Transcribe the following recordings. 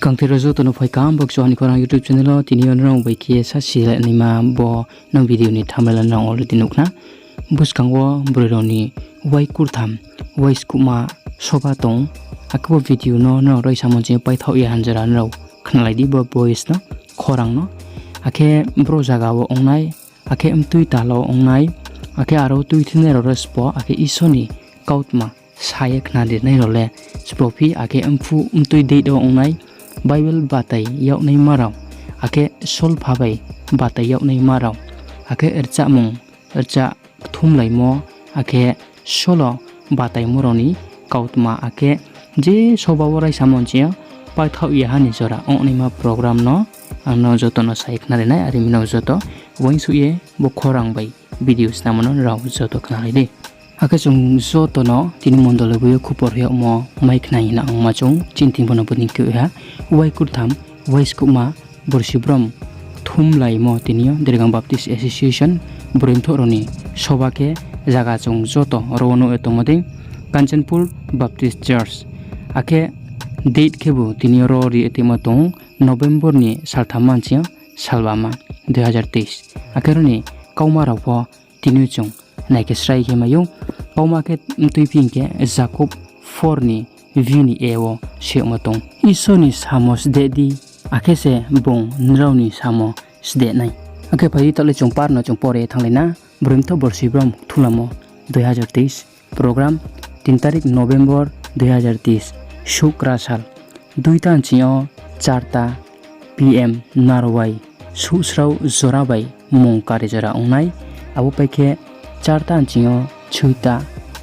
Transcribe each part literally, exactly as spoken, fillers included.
Ang tei rao joto no phai kaham bo Kchuha ni Khorang YouTube channel wo. Tini yo nrao bai khe sa si le naima bo no video ni thumbnail nrao already nuh khna. Buskang wo broi rao ni wai kurtham wai skuhma soba tong. Akhe bo video no nrao raisa monchi paithaoh ye hanjora nrao khnalai di bo voice no, khorang no. Akhe bro zaga wo ongnai, akhe mtui tala wo ongnai, akhe aro tuithenai rao le sbo, akhe Isor ni kautma sa ye khnari nai rao le sbo phi, akhe mphuh mtui date wo ongnai, Bible batai yagnaima rao, akhe solpha bai batai yagnaima rao, akhe rchahmung rchah kthumlaimo, akhe solo bataimo rao ni kautma, akhe je soba wo raisa monchi yo paithaoh ye ha ni jora ongnaima program no ang no joto no sa ye khnari nai, are mi no joto uaingsouh ye bo khorang bai video snamo no nrao joto khnalai di. Akhe chung joto no tini mondoli boi yo khupor hoihmo mai khna hing na ongma chung chini thing bo no bodei khe ha. Wai kurtham wai skuhma borsi brom kthumlaimo tini yo Dergang Baptist Association broi mthoh rao ni soba khe zaga chung joto ro wo nuh ye tongmo dei Kanchanpur Baptist Church. Akhe date khebu tini yo ro ri ye tongmo tong November ni saltham manchi yo salbama dui hazar teis. Akhe ro ni kauma rao pho tini yo chung nai khe srai khe mai ou. Kauma khe mtui phi hing khe Jakob four ni V ni A wo sehmo tong, Isor ni samo sdeh di, akhe se bung nrao ni samo sdeh nai. Akhe phai di taoh le chung par no chung pore thannglai na. Broi mthoh borsi brom kthumlaimo dui hazar teis, program তিন তারিখ November দুই হাজার তেইশ, শুক্রাশাল, দুইটা ni ching yo চারটা PM narwai suhsrao jora bai mung kari jora ong nai. Abo pai khe চারটা ni ching yo ছয়টা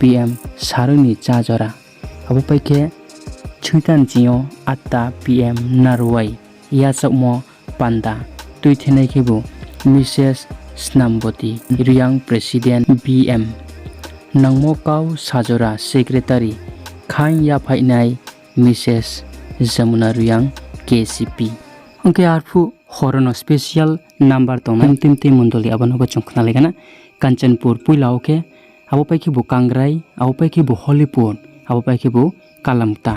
PM sarui ni chá jora. Abo pai khe ছয়টা ni ching yo আটটা PM narwai yachaohmo panda. Tuithenai khebu Mrs Snamboti Reang, President BM. Nangmo kau sajora Secretary khaing yaphaihnai Mrs Jamuna Reang, KCP. Ong khe arphuh horo no special number tongnai tini mondoli abo no bo chung khnalai gana. Kanchanpur poila wo khe, abo pai khebu Kangrai, abo pai khebu Hollypur, abo pai khebu Kalamkta.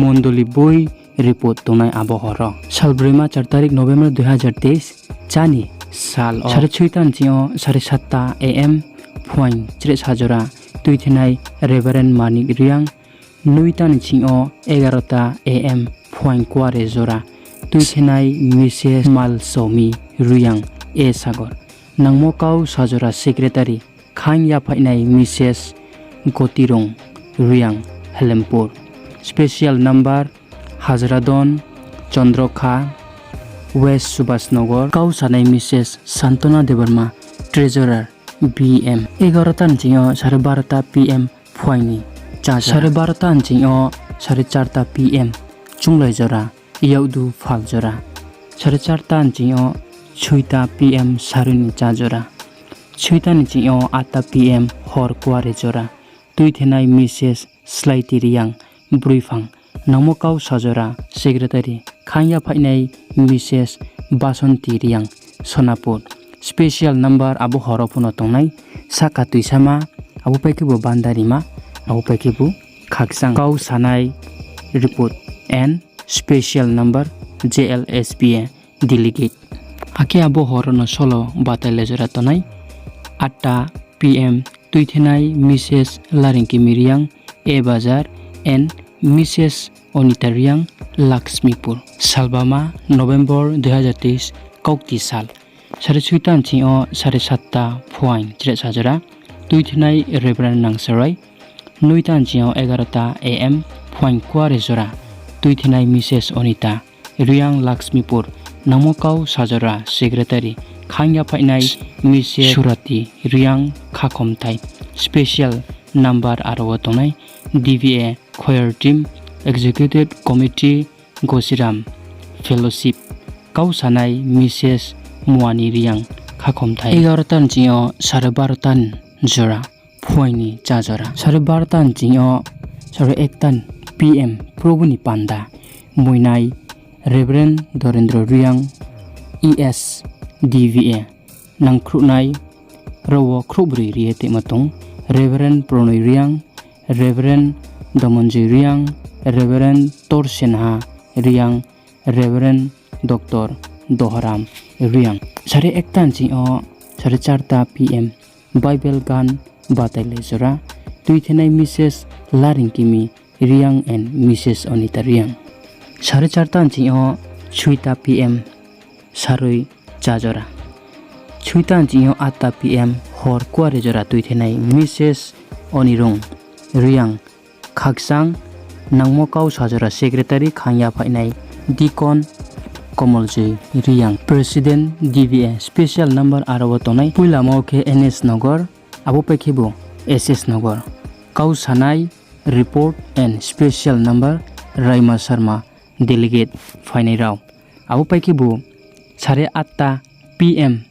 Mondoli boi report tongnai abo horo. Salbroima চার তারিখ November দুই হাজার তেইশ, chá ni sal wo সাড়ে ছয়টা ni ching yo সাড়ে সাতটা AM phuaing chreh sajora tuithenai Reverend Manik Reang. নয়টা ni ching yo এগারোটা AM phuaing kuare jora tuithenai Mrs Malsomi Reang, A Sagor. Nangmo kau sajora Secretary khaing yaphaihnai Mrs Gotirung Reang, Helempur. Special number Hazradon, Chandrakha, West Subhasnagar. Kau sanai Mrs Santona Debbarma, Treasurer BM. এগারোটা ni ching yo সাড়ে বারোটা PM phuaing ni chá jora. সাড়ে বারোটা ni ching yo সাড়ে চারটা PM chunglai jora, yakdu phal jora. সাড়ে চারটা ni ching yo ছয়টা PM sarui ni chá jora. ছয়টা ni ching yo আটটা PM hor kuare jora tuithenai Mrs Slaiti Reang, Broiphang. Nangmo kau sajora Secretary khaing yaphaihnai Mrs Basonti Reang, Sonapur. Special number abo horo phuno tongnai sahka tuisama, abo pai khebu bandarima, abo pai khebu khakchang. Kau sanai report and special number JLSBA delegate. Akhe abo horo no solo batai le jora tongnai আটটা PM tuithenai Mrs Laringkimi Reang, A Bazar, and Mrs Onita Reang, Lakshmipur. Salbama November দুই হাজার তেইশ, kaukti sal. সাড়ে ছয়টা ni ching yo সাড়ে সাতটা phuaing chreh sajora tuithenai Reverend Nangsarai. নয়টা ni ching yo এগারোটা AM phuaing kuare jora tuithenai Mrs Onita Reang, Lakshmipur. Nangmo kau sajora Secretary khaing yaphaihnai Mrs Surati Reang, Khakhomthai. Special number aro wo tongnai DVA Choir Team, Executive Committee, Gosiram Fellowship. Kau sanai Mrs Muani Reang, Khakhomthai. এগারোটা ni ching yo সাড়ে বারোটা ni jora phuaing ni chá jora. সাড়ে বারোটা ni ching yo সাড়ে একটা PM Probhu ni panda moinai Reverend Dorendra Reang, ES, DVA. Nangkhruhnai rao wo khruhbroi ri ye tongma tong, Reverend Pranoi Reang, Reverend Domonjoi Reang, Reverend Torsenha Reang, Reverend Doctor Doharam Reang. Sare ekta nching yo sare charta P M Bible gan batailai jora tuithenai Mrs Laringkimi Reang and Mrs Onita Reang. Sare charta nching yo soita P M saroi cha jora. Soita nching yo atta P M hor kuare jora tuithenai Mrs Onirung Reang, khakchang nangmo kau sa jora secretary khang yaphainai Deacon Komoljoi Reang, President D V A, special number aro wo tongnai poilamo khe N S Nogor, abo pai khebu S S Nogor. Kau sanai report and special number Raima Sharma delegate phainai rao. Abo pai khebu sare atta P M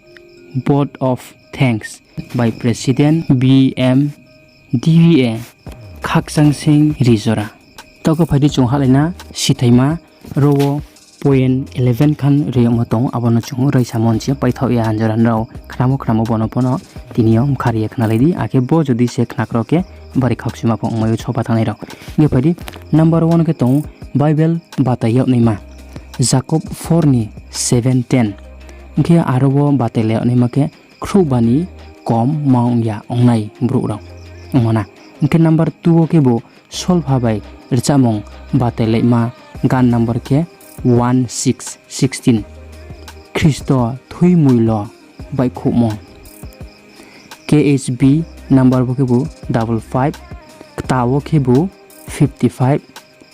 vote of thanks by President B M D V A Khakchang Sing Rijora. Taoh khe phai di chung hahlai na sithaima ro wo point eleven khan ri yagmo tong, abo no chung raisamo nching paithaoh ya hanjora nrao khnamo khnamo bo no pho no tini yo mkha ri ye khnalai di, akhe bo jodi se khna kro khe bari khakchuima pho ongmai ou soba thanngnai rao. Hing khe phai di number one khe tong Bible batai yag naima, Jakob four ni seven ten. Hing khe aro wo batailai yag naima khe khrouhba ni kom ma ong ya ongnai brouh rao ongmo na. Hing khe number two wo khebu solpha bai rchahmung batailaima gan number khe one six sixteen, Khristo thui moilo baihkhouhmo. K H B number bo khebu double five, kta wo khebu fifty five,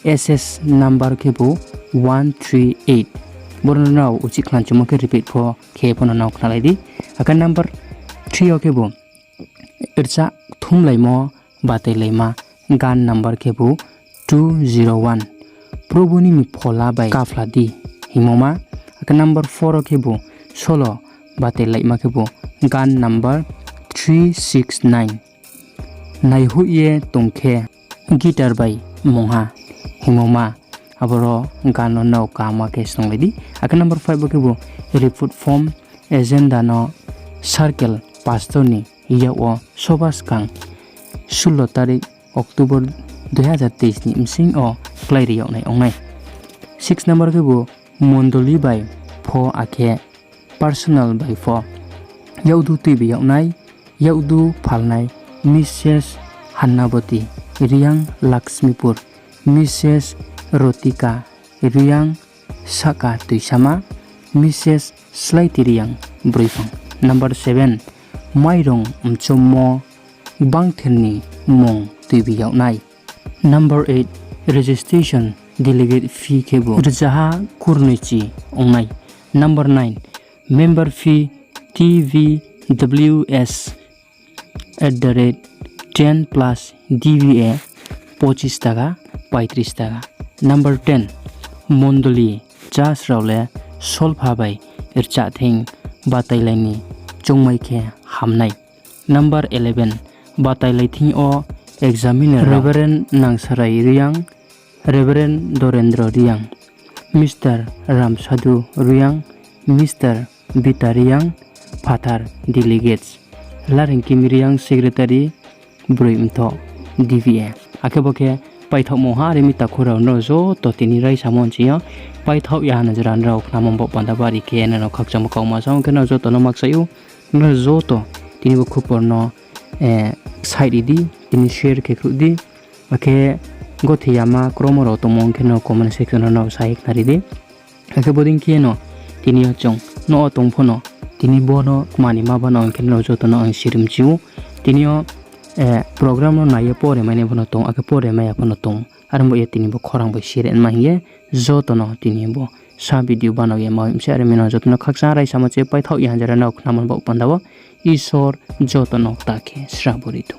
S S number khebu one three eight. Boro no nrao uchih khlanchumo khe repeat pho khe pho no nrao khnalai di. Akhe number three yo khebu rchah kthumlaimo batailaima gan number khebu two zero one, Probu nini phola bai kaphla di hingmo ma. Akhe number four wo khebu solo batailaima khebu gan number three six nine, Naihoih ye tong khe guitar bai mungha hingmo ma. Aboro gan no nrao kaham khe snunglai di. Akhe number five bo khebu Reform Agenda no circle pastor ni yak wo soba skang sullo tarik October dui hazar teis ni bsing yo kláiri yag nai ong nai. Six number khebu mondoli bai pho akhe personal bai pho yakdu tuibi yag nai, yakdu phalnai Mrs Hannaboti Reang, Lakshmipur, Mrs Rotika Reang, sahka tuisama, Mrs Slaiti Reang, Broiphang. Number seven, mairung mchommo gbangther ni mmung tuibi yag nai. Number eight, registration delegate fee khebu rzaha kurnoichi ong nai. Number nine, member fee T V W S at the rate ten plus D V A pochis taka, paitris taka. Number ten, mondoli church rao le solpha bai rchah thing batailai ni choungmai khe ham nai. Number eleven, batailai thing yo examiner Reverend Nangsarai Reang, Reverend Dorendro Reang, Mr Ramsadhu Reang, Mr Bita Reang, phathar delegates, Laringkimi Reang secretary, Broi Mthoh D V A. Akhe bo khe paithaohmo ha, are mi takhu rao nrao joto tini raisamo nching yo paithaoh ya hana jora nrao khnamo bo panda bari khe nrao khakchangmo kauma sa ong khe nrao joto no makchai ou, nrao joto tini bo khupor no side ri di, tini share khe khruh di. Akhe gothi yama kromo rao tongmo ong khe no comment section wo nrao sa ye khnari di. Akhe bodei khe no tini yo chung no o tong pho no, tini bo no kmani ma bano ong khe nrao joto no ang sirimchi ou. Tini yo program no nai ye pore mainai pho no tong, akhe pore mai ya pho no tong. Are bo ye tini bo khorang bai sire ma hing ye joto no tini bo sa video bano ye ma mse, are mi no joto no khakchang raisamo che paithaoh ya hanjara nrao khnamo bo panda wo Isor joto no ta khe srabo ri thou.